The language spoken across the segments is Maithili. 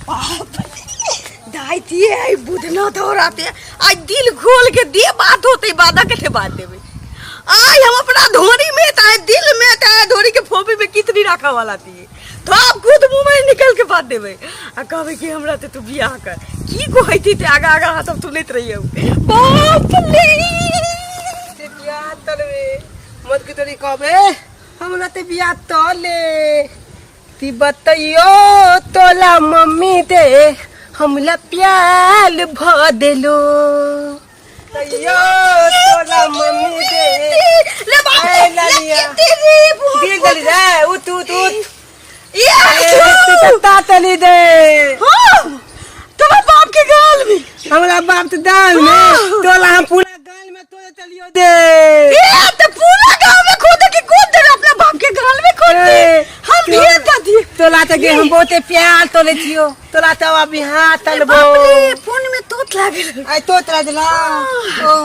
बाप दाई दिए आई बुधना धोराते आई दिल खोल के दे बात होते बाधा के बात देवे आई हम अपना धोरी में ताए दिल में ताए धोरी के फोबी में कितनी रखा वाला थी तो आप खुद मुंह में निकल के बात देवे आ कहबे कि हमरा ते तू बियाह कर की कहै थी ते आगा आगा सब सुनैत रहियो बाप रे ते बियाह तलवे मत के तोरी कहबे हमरा ते बियाह तले ती बतैयो तोला मम्मी दे हमला प्याल भ देलो तैयो तोला मम्मी दे ले बाप ए, रे, ललिया। ले कितनी रे दिल दली रे उत उत उत ये ए, तू तो तली दे हाँ, तुम्हारे बाप के गाल में हमरा बाप तो दाल में तोला हम पूरा गाल में तोले चलियो दे ए तो पूरा गांव में खोद के कूद दे अपना बाप के गाल में खोद दे ए, हम भेज दे दिए तोला तो गे हम बहुते प्यार तोले छियो तोला तो अभी हाथ तलबो बाप रे फोन में तोत लागल आई तो तोरा दिला ओ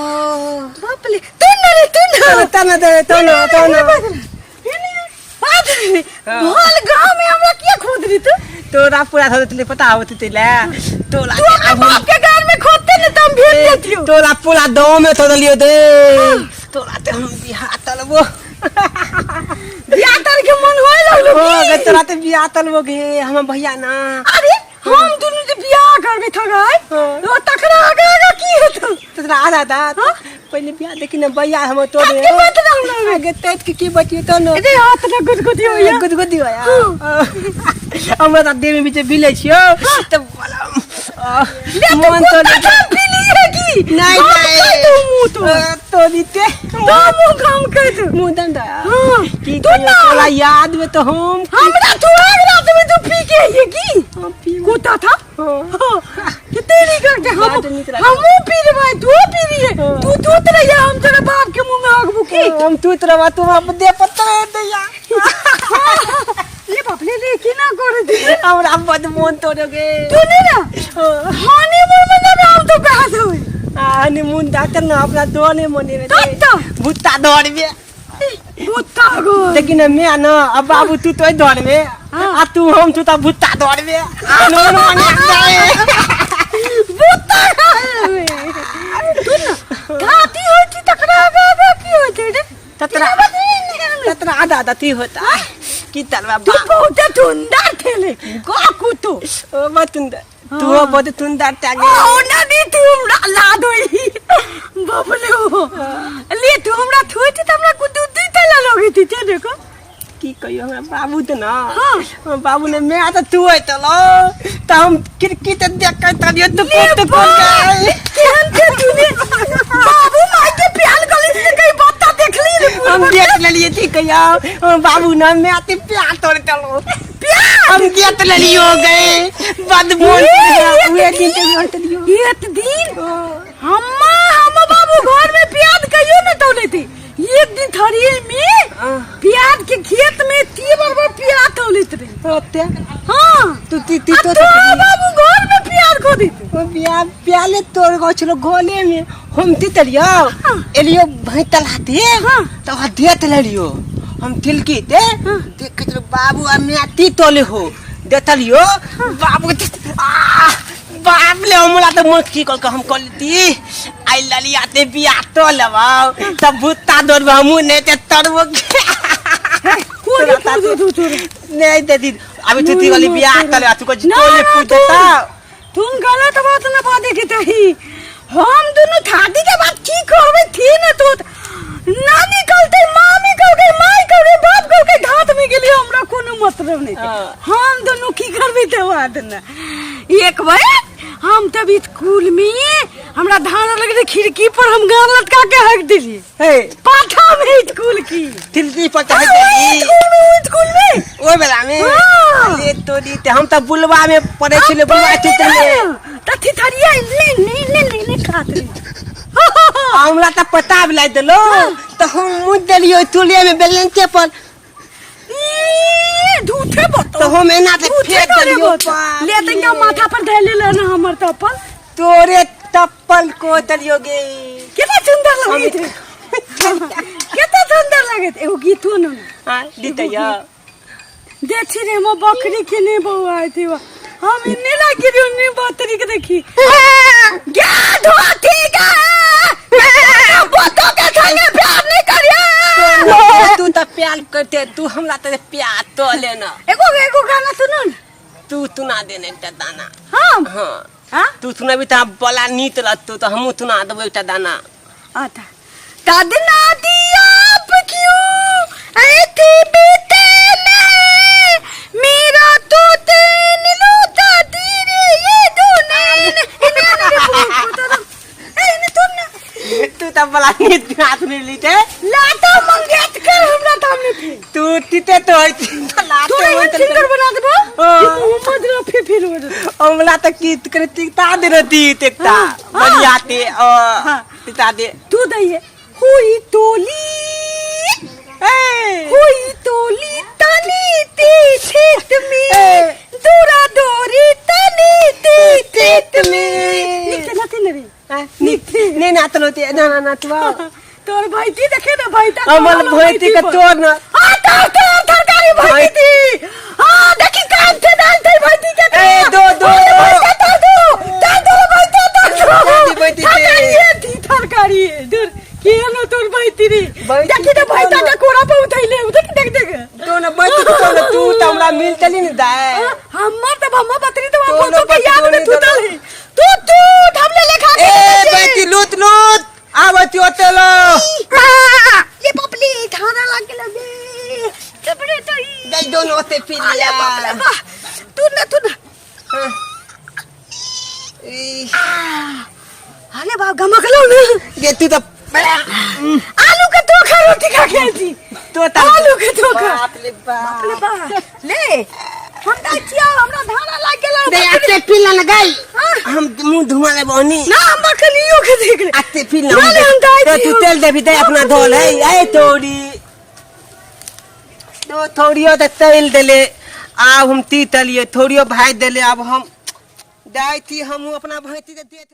बाप रे तू न रे तू न तना दे तो ना तो ना भल गांव में हमरा किया खोद रही तू तोरा पूरा धर तले पता होत तिले तोला तू अपने बाप के गाल में खोदते न तो हम भेज देतियो तोला पूरा दो में तो दलियो दे तोला ते हम बिहार तलबो बियाह तर के मन होए लगलो हो की गे तोरा ते बियाह तलबो गे हम भैया ना अरे हम दुनू जे बियाह करबे थगाय हाँ। ओ तकरा आगे आगे की हेतौ तोरा आधा दा पहले बियाह देखी ना भैया हम तो तब के बात ना हमरा आगे तेज के की बतियो तो न अरे हाथ ना गुदगुदी होइया गुदगुदी होया हमरा त देह में बीच बिले छियो त बोला ले तो मन तो कुत्ता काम पी लिए की नहीं हम नहीं कह दू मुंह तो तो दीते तो मुंह काम कह दू मुंह दम दा हाँ, की तू कहियो ना तोरा याद में तो हम हमरा तू आग रात में तू पी के आइए की हम पी कुत्ता था हाँ। हाँ, कि तेरी करके हम बात नीक लागल। हमू पी रे भाई तू पी रही है हाँ। तू तूत रही है हम तेरे बाप के मुंह में आग बुकी हम तू तोरा तू हम दे पत्थर दैया ले बाप ले ले की ना कर दे हमरा बद मोन तोड़ोगे तू नहीं ना हनीमून में ना हम तो कहा से हुई हनीमून डॉक्टर ना अपना दोने मोने में तब तो। भुत्ता दौड़ में भुत्ता गो लेकिन मैं ना अब बाबू तू तो दौड़ में आ तू हम तू तो भुत्ता दौड़ में हनीमून मना जाए भुत्ता खाए तू ना खाती होती तकरा आगा की होती रे ततरा ततरा आधा आधा ती होता की तलवा तू बहुत सुंदर थे लेकिन गो कुतो ओ बहुत सुंदर तू बहुत सुंदर टागे ओ नदी तू हमरा ला दोई बाबले हो ले तू हमरा थोई थी त हमरा कुदू दी तला लगी थी ते देखो की कहियो हमरा बाबू त ना हाँ। हमर बाबू ने मैं त तू है त लो त हम खिड़की त देख के तलियो तो कोन तो कोन के केहन थे तूने बाबू माई के प्याल गली से कहीं बत्ता देख ली रे हम देख लेलिए थी कहियो हमर बाबू ने मैं ते प्यार तोड़ तलो प्यार हम देख लेलियो गए बदबू उहे दिन ते तोड़ तलियो एक दिन हम्मा हम बाबू घर में प्याज कहियो न तौले थी एक दिन थरी में प्याज के खेत में ती बार प्याज तौलित रहे होते हाँ तू ती ती आ तो तो बाबू घर में प्याज खो देते ओ बिया प्याले तोड़ गो छलो गोले में हम ती तलियो एलियो भई तलाते हाँ। तो वहाँ देत लेलियो हम तिलकी ते देख के चलो बाबू आ मैं ती तोले हो देतलियो बाबू के आ बाप ले हमरा तो मन की कल के हम कल ती आई ललिया ते बिया तो लवाओ तब भूता दौड़ हमू नहीं ते तरबो कोई तू तू तू नहीं दे दी अभी तू ती वाली बिया तले तू को ना, तोले ना, पूजता तुम गलत बात न बाते के तही हम दोनों थाती के बाद की करबे थी न तो ना निकलते मामी कह गई माई कह गई बाप कह गई धात में गेली हमरा कोनो मतलब नहीं हाँ। हम दोनों की करबे ते बात न एक बार हम तब स्कूल में हमरा धान लग रहे खिड़की पर हम गाल लटका के हक दिली हे पाठा में स्कूल की तिलकी पर चढ़ हाँ, देली स्कूल में स्कूल में ओहि बेला में हाँ। अरे तोरी ते हम तऽ बुलवा में पढ़ै छलियै बुलवा चित्र में तथी थरिया ले ले ले ले ले खात रही। आ हमरा तऽ पता लागि देलो तऽ हम मुँह देलियै तुलिया में बेलेंचे पर ई, झूठे बतो तऽ हम एना ते झूठे फेंक करे देलियो बतो। बाप ले तनिका रे। माथा पर धैले ले ना हमर तप्पल तोरे तप्पल को देलियो गे कितना सुंदर लगैत रहे कितना सुंदर लगैत एगो गीतो न हाँ दितैया देखी रे मो बकरी के नहीं बौआ थी हम इन्ने लागी रही उन्ने बात तरीके देखी गे धोती गे बोतो के संगे प्यार नहीं करिए। तू तो प्यार करते, तू हमरा तो प्यार तो लेना। एगो एगो गाना सुनो न। तू सुना देने एकटा दाना। हम? हाँ। हाँ? तू सुनाबी त बला नीत लगतो तो हमहूँ सुना देबो एकटा दाना। आता तदना दिया आप क्यों ऐथे बीते में मेरा तो तेन लूटा धीरे ये दुनिया इने रे ए इने तुम ना। तू त बला नीत हाथ में लीते। लाता मंगेत कर हमरा सामने फिर। तू तीते तो होइत त लाते तोरे होइत। सिंगर बना देबो। हाँ। कि मोहम्मद रफी फिर हो जेतौ। हमरा त की करे तीता दे रती एकटा। हाँ, हाँ। बढ़िया ते हाँ। तीता दे। तू दइए हुई तोली ए हुई तोली तनी ती खेत में ए। दूरा दूरी तनी ती खेत में। में। निक नाते न रे। ने नातल होते ना ना नातवा। तोर भैती देखे ना भैता। हमर भैती के तोर न। हां तोर तोर तरकारी भैती थी। हां देखी काम से डाल थे भैती के। ए, दो, दो। भैता तोर दो तोर दो भैता तोर दो। भैती, भैती के। तरकारी है थी तरकारी है दूर के हलो तोर भैती रे। भैती देखी ना के भैता तोर के कोरा पे उठैले देख देख देख। तो न बैठ तो न तू त हमरा मिलतली न दाय। हमर त भम्मा बतरी त तोर फोटो के याद में बतरी थुतल है तू तू हमले लेखा के ए देते। बैठी लूत लूत आवती ओते लो। ये पपली थाना लाग गेल बे तबरे तो ई। दे दोनों ओते फिर अरे लिया। बाप रे बा तू ना तू ना। हाँ। ई, अरे बाप गमकलो ना। गे तू त आलू के धोखा रोटी खा के थी। तो त आलू के धोखा। बाप रे बाप रे बाप। बा ले हम त छिया हमरा धाना लाग गेल। दे आते फिर ना लगाई। हाँ। हम मुंह धुआं ले बहनी। ना हम बकनियो के देख ले। आते फिर ना ना, हम दाई तो तू दियो। तेल देबी दे अपना धोल है ए तोरी तो थोड़ियो त तेल देले आब हम ती तलिए थोड़ियो भाई देले आब हम दाई थी हम अपना भाई दे।